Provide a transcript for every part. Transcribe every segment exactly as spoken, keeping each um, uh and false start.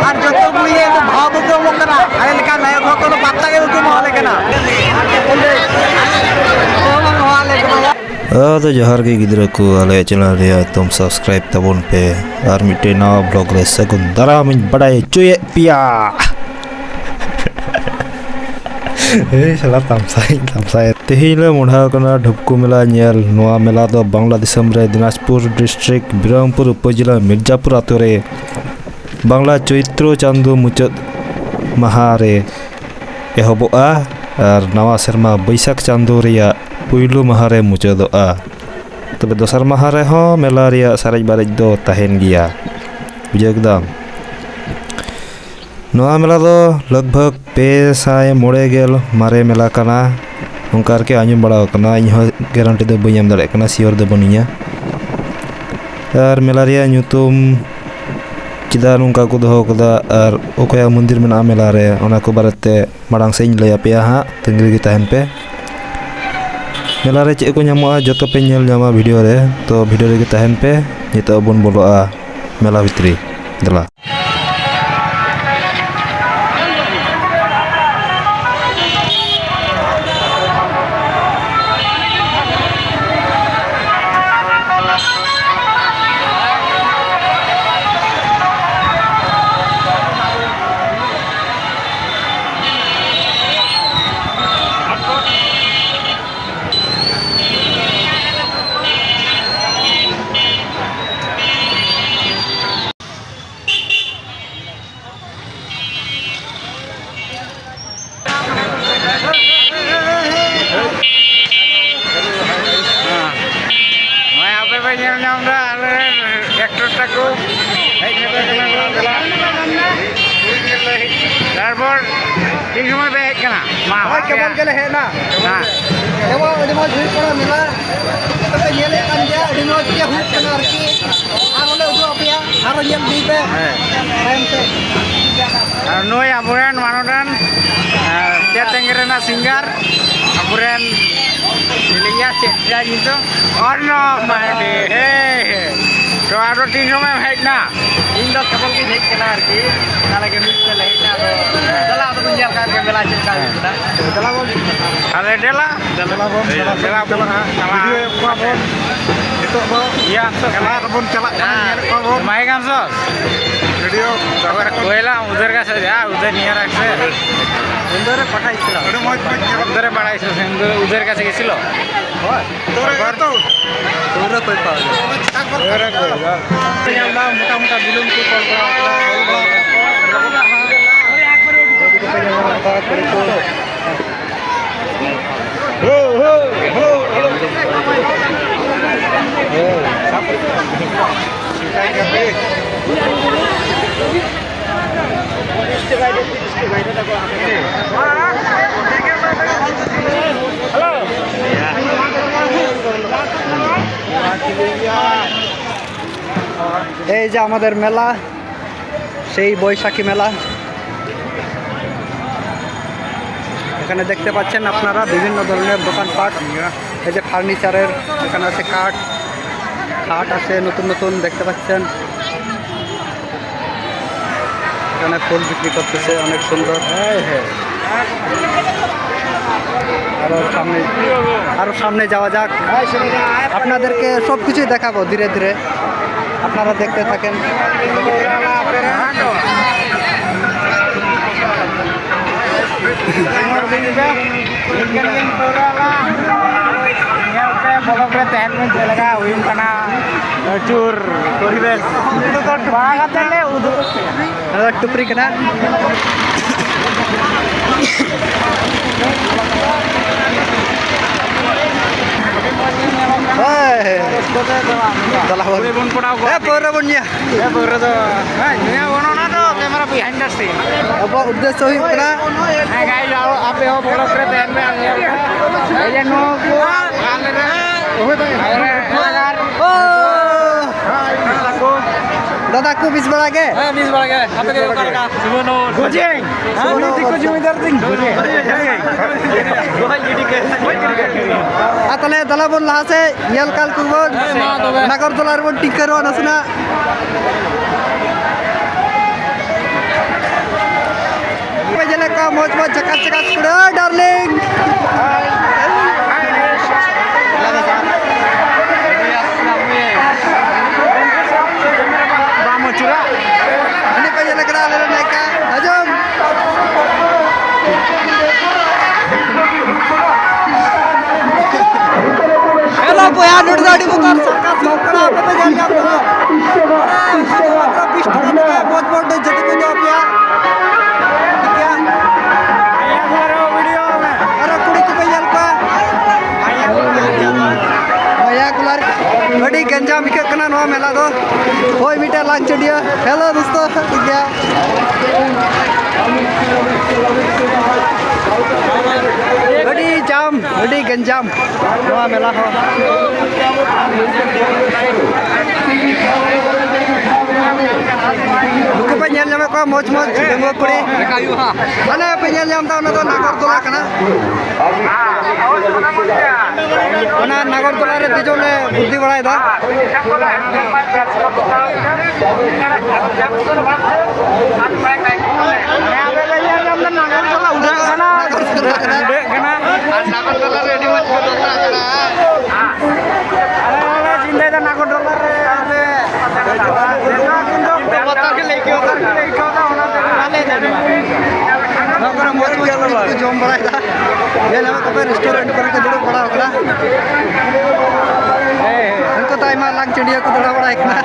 ᱟᱨ ᱡᱚᱛᱚ ᱠᱩᱲᱤ ᱜᱮ ᱮᱠᱫᱚᱢ ᱵᱷᱟᱣ ᱵᱟᱠᱚ ᱮᱢᱚᱜ ᱠᱟᱱᱟ᱾ ᱟᱞᱮ ᱞᱮᱠᱟ ᱱᱟᱭᱚᱠ ᱦᱚᱲ ᱠᱚᱫᱚ ᱯᱟᱛᱛᱟ ᱜᱮ ᱵᱟᱠᱚ ᱮᱢᱟᱣᱟᱞᱮ ᱠᱟᱱᱟ᱾ ᱟᱫᱚ ᱡᱚᱦᱟᱨ ᱜᱮ ᱜᱤᱫᱽᱨᱟᱹ ᱠᱚ, ᱟᱞᱮᱭᱟᱜ ᱪᱮᱱᱮᱞ ᱨᱮ ᱮᱠᱫᱚᱢ ᱥᱟᱵᱥᱠᱨᱟᱭᱤᱵ ᱛᱟᱵᱚᱱ ᱯᱮ᱾ ᱟᱨ ᱢᱤᱫᱴᱮᱱ ᱱᱟᱣᱟ ᱵᱞᱚᱜ ᱨᱮ ᱥᱟᱹᱜᱩᱱ ᱫᱟᱨᱟᱢ ᱤᱧ ᱵᱟᱰᱟᱭ ᱦᱚᱪᱚᱭᱮᱫ ᱯᱮᱭᱟ᱾ ᱮᱭ ᱥᱟᱞᱟ ᱛᱟᱢᱥᱟᱭ, ᱛᱟᱢᱥᱟᱭ᱾ ᱛᱮᱦᱮᱧ ᱞᱮ ᱢᱚᱦᱰᱟᱣ ᱠᱟᱱᱟ ᱰᱷᱩᱯᱠᱩ ᱢᱮᱞᱟ ᱧᱮᱞ᱾ ᱱᱚᱣᱟ ᱢᱮᱞᱟ ᱫᱚ ᱵᱟᱝᱞᱟ ᱫᱤᱥᱚᱢ ᱨᱮ ᱫᱤᱱᱟᱡᱽᱯᱩᱨ ᱰᱤᱥᱴᱨᱤᱠᱴ ᱵᱤᱨᱟᱢᱯᱩᱨ ᱩᱯᱚᱡᱮᱞᱟ ᱢᱤᱨᱡᱟᱯᱩᱨ ᱟᱛᱳ ᱨᱮ ᱵᱟᱝᱞᱟ ᱪᱳᱭᱛᱨᱚ ᱪᱟᱸᱫᱳ ᱢᱩᱪᱟᱹᱫ ᱢᱟᱦᱟ ᱨᱮ ᱮᱦᱚᱵᱚᱜᱼᱟ ᱟᱨ ᱱᱟᱣᱟ ᱥᱮᱨᱢᱟ ᱵᱟᱹᱭᱥᱟᱹᱠᱷ ᱪᱟᱸᱫᱳ ᱨᱮᱭᱟᱜ ᱯᱩᱭᱞᱩ ᱢᱟᱦᱟ ᱨᱮ ᱢᱩᱪᱟᱹᱫᱚᱜᱼᱟ᱾ ᱛᱚᱵᱮ ᱫᱚᱥᱟᱨ ᱢᱟᱦᱟ ᱨᱮᱦᱚᱸ ᱢᱮᱞᱟ ᱨᱮᱭᱟᱜ ᱥᱟᱨᱮᱡ ᱵᱟᱨᱮᱡ ᱫᱚ ᱛᱟᱦᱮᱱ ᱜᱮᱭᱟ᱾ ᱵᱩᱡᱷᱟᱹᱣ ᱠᱮᱫᱟᱢ? ᱱᱚᱣᱟ ᱢᱮᱞᱟ ᱫᱚ ᱞᱟᱜᱽ ᱵᱷᱟᱜᱽ ᱯᱮ ᱥᱟᱭ ᱢᱚᱬᱮ ᱜᱮᱞ ᱢᱟᱨᱮ ᱢᱮᱞᱟ ᱠᱟᱱᱟ, ᱚᱱᱠᱟ ᱟᱨᱠᱤ ᱟᱸᱡᱚᱢ ᱵᱟᱲᱟ ᱟᱠᱟᱱᱟ᱾ ᱤᱧ ᱦᱚᱸ ᱜᱮᱨᱮᱱᱴᱤ ᱫᱚ ᱵᱟᱹᱧ ᱮᱢ ᱫᱟᱲᱮᱭᱟᱜ ᱠᱟᱱᱟ, ᱥᱤᱭᱳᱨ ᱫᱚ ᱵᱟᱹᱱᱩᱧᱟ᱾ ᱟᱨ ᱢᱮᱞᱟ ᱨᱮᱭᱟᱜ ᱧᱩᱛᱩᱢ ᱪᱮᱫᱟᱜ ᱱᱚᱝᱠᱟ ᱠᱚ ᱫᱚᱦᱚ ᱠᱟᱫᱟ ᱟᱨ ᱚᱠᱚᱭᱟᱜ ᱢᱚᱱᱫᱤᱨ ᱢᱮᱱᱟᱜᱼᱟ ᱢᱮᱞᱟ ᱨᱮ, ᱚᱱᱟ ᱠᱚ ᱵᱟᱨᱮᱛᱮ ᱢᱟᱲᱟᱝ ᱥᱮᱫ ᱤᱧ ᱞᱟᱹᱭ ᱟᱯᱮᱭᱟ ᱦᱟᱸᱜ᱾ ᱛᱟᱺᱜᱤ ᱨᱮᱜᱮ ᱛᱟᱦᱮᱱ ᱯᱮ᱾ ᱢᱮᱞᱟ ᱨᱮ ᱪᱮᱫ ᱠᱚ ᱧᱟᱢᱚᱜᱼᱟ, ᱡᱚᱛᱚ ᱯᱮ ᱧᱮᱞ ᱧᱟᱢᱟ ᱵᱷᱤᱰᱤᱭᱳ ᱨᱮ᱾ ᱛᱚ, ᱵᱷᱤᱰᱤᱭᱳ ᱨᱮᱜᱮ ᱛᱟᱦᱮᱱ ᱯᱮ᱾ ᱱᱤᱛᱚᱜ ᱵᱚᱱ ᱵᱚᱞᱚᱜᱼᱟ ᱢᱮᱞᱟ ᱵᱷᱤᱛᱨᱤ᱾ ᱫᱮᱞᱟ᱾ ᱱᱚᱜᱼᱚᱭ ᱟᱯᱮ ᱯᱮ ᱧᱮᱞ ᱧᱟᱢ ᱮᱫᱟ, ᱟᱞᱮ ᱨᱮᱱ ᱮᱠᱴᱚᱨ ᱛᱟᱠᱚ ᱦᱮᱡ ᱥᱮᱴᱮᱨ ᱠᱟᱱᱟ ᱠᱚ᱾ ᱛᱟᱨᱯᱚᱨ ᱛᱤᱱ ᱥᱚᱢᱚᱭ ᱯᱮ ᱦᱮᱡ ᱠᱟᱱᱟ? ᱢᱟ, ᱱᱚᱜᱼᱚᱭ ᱠᱮᱵᱚᱞ ᱜᱮᱞᱮ ᱦᱮᱡ ᱮᱱᱟ᱾ ᱦᱮᱸ᱾ ᱠᱮᱵᱚᱞ ᱟᱹᱰᱤ ᱢᱚᱡᱽ ᱦᱩᱭᱩᱜ ᱠᱟᱱᱟ ᱢᱮᱞᱟ᱾ ᱟᱯᱮ ᱯᱮ ᱧᱮᱞᱮᱫ ᱠᱟᱱ ᱜᱮᱭᱟ, ᱟᱹᱰᱤ ᱢᱚᱡᱽ ᱜᱮ ᱦᱩᱭᱩᱜ ᱠᱟᱱᱟ ᱟᱨᱠᱤ᱾ ᱟᱨᱦᱚᱸ ᱞᱮ ᱩᱫᱩᱜ ᱟᱯᱮᱭᱟ, ᱟᱨᱦᱚᱸ ᱧᱮᱞ ᱤᱫᱤᱭ ᱯᱮ᱾ ᱦᱮᱸ᱾ ᱛᱟᱭᱚᱢ ᱛᱮ᱾ ᱟᱨ ᱱᱩᱭ ᱟᱵᱚᱨᱮᱱ ᱢᱟᱱᱚᱛᱟᱱ, ᱟᱨ ᱛᱮᱸᱜᱮ ᱨᱮᱱᱟᱜ ᱥᱤᱝᱜᱟᱨ ᱟᱵᱚᱨᱮᱱ ᱪᱮᱫ ᱞᱟᱹᱭᱟ, ᱪᱮᱫ ᱞᱟᱹᱭᱟ ᱧᱩᱛᱩᱢ? ᱚᱨᱱᱚᱵ ᱢᱟᱨᱰᱤ᱾ ᱦᱮᱸ, ᱦᱮᱸ᱾ ᱛᱚ, ᱟᱫᱚ ᱛᱤᱱ ᱥᱚᱢᱚᱭ ᱮᱢ ᱦᱮᱡ ᱮᱱᱟ? ᱤᱧ ᱫᱚ ᱠᱮᱵᱚᱞ ᱜᱤᱧ ᱦᱮᱡ ᱠᱟᱱᱟ ᱟᱨᱠᱤ, ᱚᱱᱟ ᱞᱟᱹᱜᱤᱫ ᱢᱤᱫ ᱛᱮ ᱞᱮ ᱦᱮᱡ ᱮᱱᱟ᱾ ᱟᱫᱚ ᱪᱟᱞᱟᱜ ᱟᱫᱚ ᱵᱚᱱ ᱧᱮᱞ ᱠᱟᱜ ᱜᱮ ᱢᱮᱞᱟ ᱪᱮᱫ ᱞᱮᱠᱟ ᱦᱩᱭᱩᱜ ᱠᱟᱱᱟ᱾ ᱫᱮᱞᱟ ᱵᱚᱱ, ᱛᱟᱦᱞᱮ ᱫᱮᱞᱟ᱾ ᱫᱮᱞᱟ ᱵᱚᱱ, ᱫᱮᱞᱟ ᱫᱮᱞᱟ ᱵᱚᱱ ᱵᱚᱱ ᱪᱟᱞᱟᱜᱼᱟ᱾ ᱪᱟᱞᱟᱜᱼᱟ᱾ ᱵᱷᱤᱰᱤᱭᱳ ᱮᱢ ᱠᱚᱣᱟ ᱵᱚᱱ᱾ ᱱᱤᱛᱚᱜ ᱫᱚ ᱤᱭᱟ, ᱟᱢ ᱥᱚ ᱢᱮᱞᱟ ᱨᱮᱵᱚᱱ ᱪᱟᱞᱟᱜ ᱠᱟᱱᱟ, ᱦᱮᱸ᱾ ᱧᱮᱞᱮᱫ ᱠᱚᱣᱟ ᱵᱚᱱ᱾ ᱵᱷᱟᱭ ᱜᱟᱱ ᱥᱚ? ᱵᱷᱤᱰᱤᱭᱳ ᱚᱠᱚᱭ ᱞᱟ ᱩᱫᱷᱟᱹᱨ ᱜᱟᱥᱮ ᱡᱟ, ᱩᱫᱷᱟᱹᱨ ᱱᱤᱭᱟᱹ ᱨᱟᱠᱷ ᱥᱮ᱾ ᱩᱫᱷᱟᱹᱨ ᱨᱮ ᱯᱟᱴᱟ ᱤᱥᱞᱟᱢ᱾ ᱟᱹᱰᱤ ᱢᱚᱡᱽ ᱢᱚᱡᱽ ᱧᱮᱞᱚᱜ ᱩᱫᱷᱟᱹᱨ ᱨᱮ ᱯᱟᱴᱟ ᱤᱥᱞᱟᱢ, ᱩᱫᱷᱟᱹᱨ ᱜᱟᱥᱮ ᱜᱮᱥᱤᱞᱚ᱾ ᱦᱳᱭ᱾ ᱛᱚᱵᱮ ᱛᱚ᱾ ᱯᱩᱨᱟᱹ ᱠᱚᱭ ᱯᱟᱣ ᱜᱮ᱾ ᱯᱩᱨᱟᱹ ᱠᱚᱭ ᱯᱟᱣ᱾ ᱧᱮᱞ ᱫᱟ ᱢᱚᱴᱟ ᱢᱚᱴᱟ ᱵᱤᱞᱩᱱ ᱠᱚ ᱛᱚᱞ ᱵᱟᱲᱟ ᱠᱟᱫᱟ᱾ ᱦᱳ, ᱦᱳ, ᱦᱳ, ᱦᱳ᱾ ᱦᱳ᱾ এই যে আমাদের মেলা, সেই বৈশাখী মেলা। এখানে দেখতে পাচ্ছেন আপনারা বিভিন্ন ধরনের দোকানপাট, এই যে ফার্নিচারের, এখানে আছে কাঠ, খাট আছে নতুন নতুন, দেখতে পাচ্ছেন। এখানে ফুল বিক্রি করতেছে, অনেক সুন্দর। আরো সামনে, আরো সামনে যাওয়া যাক। আপনাদেরকে সব কিছুই দেখাবো ধীরে ধীরে, আপনারা দেখতে থাকেন। ᱧᱮᱞ ᱯᱮ, ᱵᱚᱞᱚᱠ ᱨᱮ ᱛᱟᱦᱮᱱ ᱵᱮᱱ, ᱪᱮᱫ ᱞᱮᱠᱟ ᱦᱩᱭᱩᱜ ᱠᱟᱱᱟ ᱟᱹᱪᱩᱨ ᱯᱚᱨᱤᱵᱮᱥ᱾ ᱵᱟᱝ ᱠᱟᱛᱮ ᱞᱮ ᱩᱫᱩᱜ᱾ ᱱᱚᱣᱟ ᱫᱚ ᱴᱩᱯᱨᱤ ᱠᱟᱱᱟ᱾ ᱦᱳᱭ᱾ ᱫᱮᱞᱟ ᱵᱚᱱ᱾ ᱦᱮᱸ, ᱯᱟᱹᱣᱨᱟᱹ ᱵᱚᱱ ᱧᱩᱭᱟ᱾ ᱦᱮᱸ, ᱯᱟᱹᱣᱨᱟᱹ ᱫᱚ, ᱦᱮᱸ, ᱧᱩᱭᱟ ᱵᱚᱱ, ᱚᱱᱟ ᱫᱚ camera behind the scene᱾ ᱟᱵᱚᱣᱟᱜ ᱩᱫᱽᱫᱮᱥᱥᱚ ᱦᱩᱭᱩᱜ ᱠᱟᱱᱟ᱾ ᱦᱮᱸ, guys, ᱟᱯᱮ ᱦᱚᱸ ᱵᱚᱞᱚᱠ ᱨᱮ ᱛᱟᱦᱮᱱ ᱯᱮ᱾ ᱮᱭ ᱡᱮ ᱱᱩᱠᱩ ᱟᱞᱮ ᱨᱮᱱ ᱳ! ᱫᱟᱫᱟ ᱠᱚ ᱵᱮᱥ ᱵᱟᱲᱟ ᱜᱮ? ᱦᱮᱸ, ᱵᱮᱥ ᱵᱟᱲᱟ ᱜᱮ᱾ ᱟᱯᱮ ᱜᱮ ᱚᱠᱟ ᱞᱮᱠᱟ? ᱜᱚᱡᱮ᱾ ᱦᱮᱸ? ᱩᱱᱤ ᱫᱤᱠᱩ ᱡᱚᱢᱤᱫᱟᱨ ᱫᱤᱱ ᱜᱚᱡᱮ᱾ ᱟᱨ ᱛᱟᱦᱞᱮ ᱫᱮᱞᱟ ᱵᱚᱱ ᱞᱟᱦᱟ ᱥᱮᱫ ᱧᱮᱞ ᱠᱟᱞ ᱠᱚᱵᱚᱱ᱾ ᱦᱮᱸ, ᱢᱟ ᱛᱚᱵᱮ᱾ ᱱᱟᱜᱚᱨ ᱛᱚᱞᱟ ᱨᱮᱵᱚᱱ ᱴᱤᱠᱟᱹᱨᱚᱜᱼᱟ ᱱᱟᱥᱮᱱᱟᱜ᱾ ᱯᱮ ᱧᱮᱞᱮᱫ ᱠᱚᱣᱟ ᱢᱚᱡᱽ ᱢᱚᱡᱽ ᱡᱷᱟᱠᱟᱥ ᱡᱷᱟᱠᱟᱥ ᱠᱩᱲᱟᱹ, darling᱾ ᱵᱟᱢ ᱟᱹᱪᱩᱨᱟ? ᱦᱟᱹᱱᱤ ᱯᱮ ᱧᱮᱞᱮ ᱠᱟᱱᱟ ᱟᱞᱮ ᱨᱮᱱ ᱱᱟᱭᱠᱟ᱾ ᱟᱸᱡᱚᱢ᱾ Hello ᱵᱚᱭᱦᱟ, ᱱᱚᱰᱮ ᱫᱚ ᱟᱹᱰᱤ ᱵᱚᱛᱚᱨ circus ᱦᱩᱭᱩᱜ ᱠᱟᱱᱟ, ᱟᱯᱮ ᱯᱮ ᱧᱮᱞ ᱧᱟᱢ ᱫᱟ᱾ ᱟᱨᱮ, ᱢᱟᱛᱨᱚ ᱵᱤᱥ ᱴᱟᱠᱟ ᱛᱮᱜᱮ ᱢᱚᱡᱽ ᱢᱚᱡᱽ ᱡᱟᱹᱛᱤ ᱠᱚ ᱫᱚᱦᱚ ᱯᱮᱭᱟ᱾ ᱴᱷᱤᱠ ᱜᱮᱭᱟ? ᱟᱨᱚ ᱠᱩᱲᱤ ᱠᱚᱯᱮ ᱧᱮᱞ ᱠᱚᱣᱟ᱾ ᱢᱟᱭᱟ ᱠᱩᱞᱟᱨ᱾ ᱟᱹᱰᱤ ᱜᱟᱱᱡᱟᱢ ᱟᱹᱭᱠᱟᱹᱜ ᱠᱟᱱᱟ ᱱᱚᱣᱟ ᱢᱮᱞᱟ ᱫᱚ᱾ ᱦᱳᱭ, ᱢᱤᱫᱴᱮᱱ ᱞᱟᱝ ᱪᱟᱹᱰᱤᱭᱟᱹ᱾ Hello ᱫᱳᱥᱛᱳ, ᱴᱷᱤᱠ ᱜᱮᱭᱟ᱾ ᱟᱹᱰᱤ ᱡᱟᱢ, ᱟᱹᱰᱤ ᱜᱟᱱᱡᱟᱢ᱾ ᱱᱚᱣᱟ ᱢᱮᱞᱟ ᱦᱚᱸ᱾ ᱱᱩᱠᱩ ᱯᱮ ᱧᱮᱞ ᱧᱟᱢᱮᱫ ᱠᱚᱣᱟ, ᱢᱚᱡᱽ ᱢᱚᱡᱽ ᱰᱟᱺᱜᱩᱣᱟᱹ ᱠᱩᱲᱤ᱾ ᱦᱟᱱᱮ ᱯᱮ ᱧᱮᱞ ᱧᱟᱢ ᱮᱫᱟ, ᱚᱱᱟ ᱫᱚ ᱱᱟᱜᱚᱨ ᱫᱚᱞᱟ ᱠᱟᱱᱟ᱾ ᱚᱱᱟ ᱱᱟᱜᱚᱨ ᱫᱚᱞᱟ ᱨᱮ ᱫᱮᱡᱚᱜ ᱞᱮ ᱵᱩᱫᱽᱫᱷᱤ ᱵᱟᱲᱟᱭᱮᱫᱟ᱾ ᱱᱟᱜᱚᱨ ᱫᱚᱞᱟ ᱠᱟᱱᱟ᱾ ᱟᱨ ᱱᱟᱜᱚᱨ ᱫᱚᱞᱟ ᱨᱮ ᱟᱹᱰᱤ ᱢᱚᱡᱽ ᱠᱚ ᱫᱚᱱ ᱠᱟᱱᱟ᱾ ᱟᱞᱮ ᱞᱮ ᱪᱤᱱᱛᱟᱹᱭᱮᱫᱟ ᱱᱟᱜᱚᱨ ᱫᱚᱞᱟ ᱨᱮ ᱟᱞᱮ ᱵᱚᱛᱚᱨ ᱜᱮᱞᱮ ᱟᱹᱭᱠᱟᱹᱣ ᱮᱫᱟ᱾ ᱵᱚᱛᱚᱨ ᱜᱮᱞᱮ ᱟᱹᱭᱠᱟᱹᱣ ᱮᱫᱟ, ᱚᱱᱟᱛᱮ ᱵᱟᱞᱮ ᱫᱟᱲᱮᱭᱟᱜᱼᱟ᱾ ᱱᱚᱣᱟ ᱠᱚᱨᱮ ᱢᱚᱡᱽ ᱢᱚᱡᱽ ᱠᱚ ᱵᱟᱲᱟᱭᱮᱫᱟ᱾ ᱧᱮᱞ ᱧᱟᱢᱮᱫ ᱠᱚᱯᱮ restaurant ᱠᱚᱨᱮ ᱠᱚ ᱫᱩᱲᱩᱵ ᱵᱟᱲᱟ ᱟᱠᱟᱱᱟ᱾ ᱩᱱᱠᱩ ᱫᱚ ᱟᱭᱢᱟ ᱞᱟᱝ ᱪᱟᱹᱰᱤᱭᱟᱹ ᱠᱚ ᱫᱟᱬᱟ ᱵᱟᱲᱟᱭ ᱠᱟᱱᱟ᱾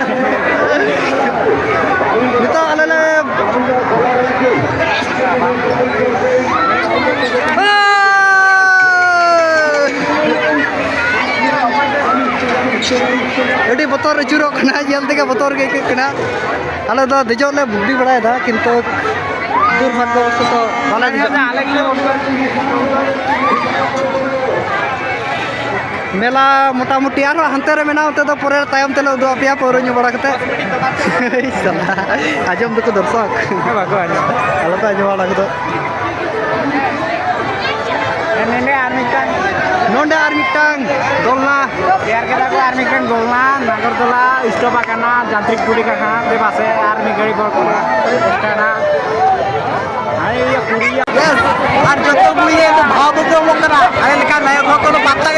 ᱱᱤᱛᱚᱜ ᱟᱞᱮ ᱞᱮ ᱟᱹᱰᱤ ᱵᱚᱛᱚᱨ ᱟᱹᱪᱩᱨᱚᱜ ᱠᱟᱱᱟ, ᱧᱮᱞ ᱛᱮᱜᱮ ᱵᱚᱛᱚᱨ ᱜᱮ ᱟᱹᱭᱠᱟᱹᱜ ᱠᱟᱱᱟ᱾ ᱟᱞᱮ ᱫᱚ ᱫᱮᱡᱚᱜ ᱞᱮ ᱵᱩᱫᱽᱫᱷᱤ ᱵᱟᱲᱟᱭᱮᱫᱟ, ᱠᱤᱱᱛᱩ ᱫᱩᱨᱵᱷᱟᱜᱽᱜᱚᱵᱚᱥᱚᱛᱚ ᱵᱟᱞᱮ ᱫᱮᱡᱚᱜ ᱠᱟᱱᱟ᱾ ᱢᱮᱞᱟ ᱢᱚᱴᱟᱢᱩᱴᱤ ᱟᱨᱦᱚᱸ ᱦᱟᱱᱛᱮ ᱨᱮ ᱢᱮᱱᱟᱜᱼᱟ, ᱚᱱᱛᱮ ᱫᱚ ᱯᱚᱨᱮ ᱛᱟᱭᱚᱢ ᱛᱮᱞᱮ ᱩᱫᱩᱜ ᱟᱯᱮᱭᱟ, ᱯᱟᱹᱣᱨᱟᱹ ᱧᱩ ᱵᱟᱲᱟ ᱠᱟᱛᱮ᱾ ᱥᱟᱞᱟ, ᱟᱸᱡᱚᱢ ᱫᱚᱠᱚ ᱫᱚᱨᱥᱚᱠ᱾ ᱵᱟᱠᱚ ᱟᱸᱡᱚᱢ᱾ ᱟᱞᱚᱯᱮ ᱟᱸᱡᱚᱢᱟ ᱚᱱᱟ ᱠᱚᱫᱚ᱾ ᱱᱚᱰᱮ ᱟᱨ ᱢᱤᱫᱴᱟᱝ ᱫᱚᱞᱱᱟ᱾ ᱛᱮᱭᱟᱨ ᱠᱮᱫᱟ ᱠᱚ ᱟᱨ ᱢᱤᱫᱴᱟᱝ ᱫᱚᱞᱱᱟ, ᱱᱟᱜᱚᱨᱫᱚᱞᱟ ᱥᱴᱚᱯ ᱟᱠᱟᱱᱟ, ᱡᱟᱱᱛᱨᱤᱠ ᱴᱩᱰᱤ ᱠᱟᱠᱷᱟ, ᱫᱮᱵᱟ ᱥᱮ ᱟᱨ ᱢᱤᱫ ᱜᱷᱟᱹᱲᱤ ᱯᱚᱨ ᱠᱚ ᱥᱴᱟᱨᱴᱟ᱾ ᱟᱨ ᱡᱚᱛᱚ ᱠᱩᱲᱤ ᱜᱮ ᱮᱠᱫᱚᱢ ᱵᱷᱟᱵᱽ ᱩᱛᱟᱹᱨ ᱚᱢᱚᱜ ᱠᱟᱱᱟ᱾ ᱟᱞᱮ ᱞᱮᱠᱟ ᱱᱟᱭᱚᱠ ᱦᱚᱸ ᱠᱳᱱᱳ ᱯᱟᱛᱛᱟ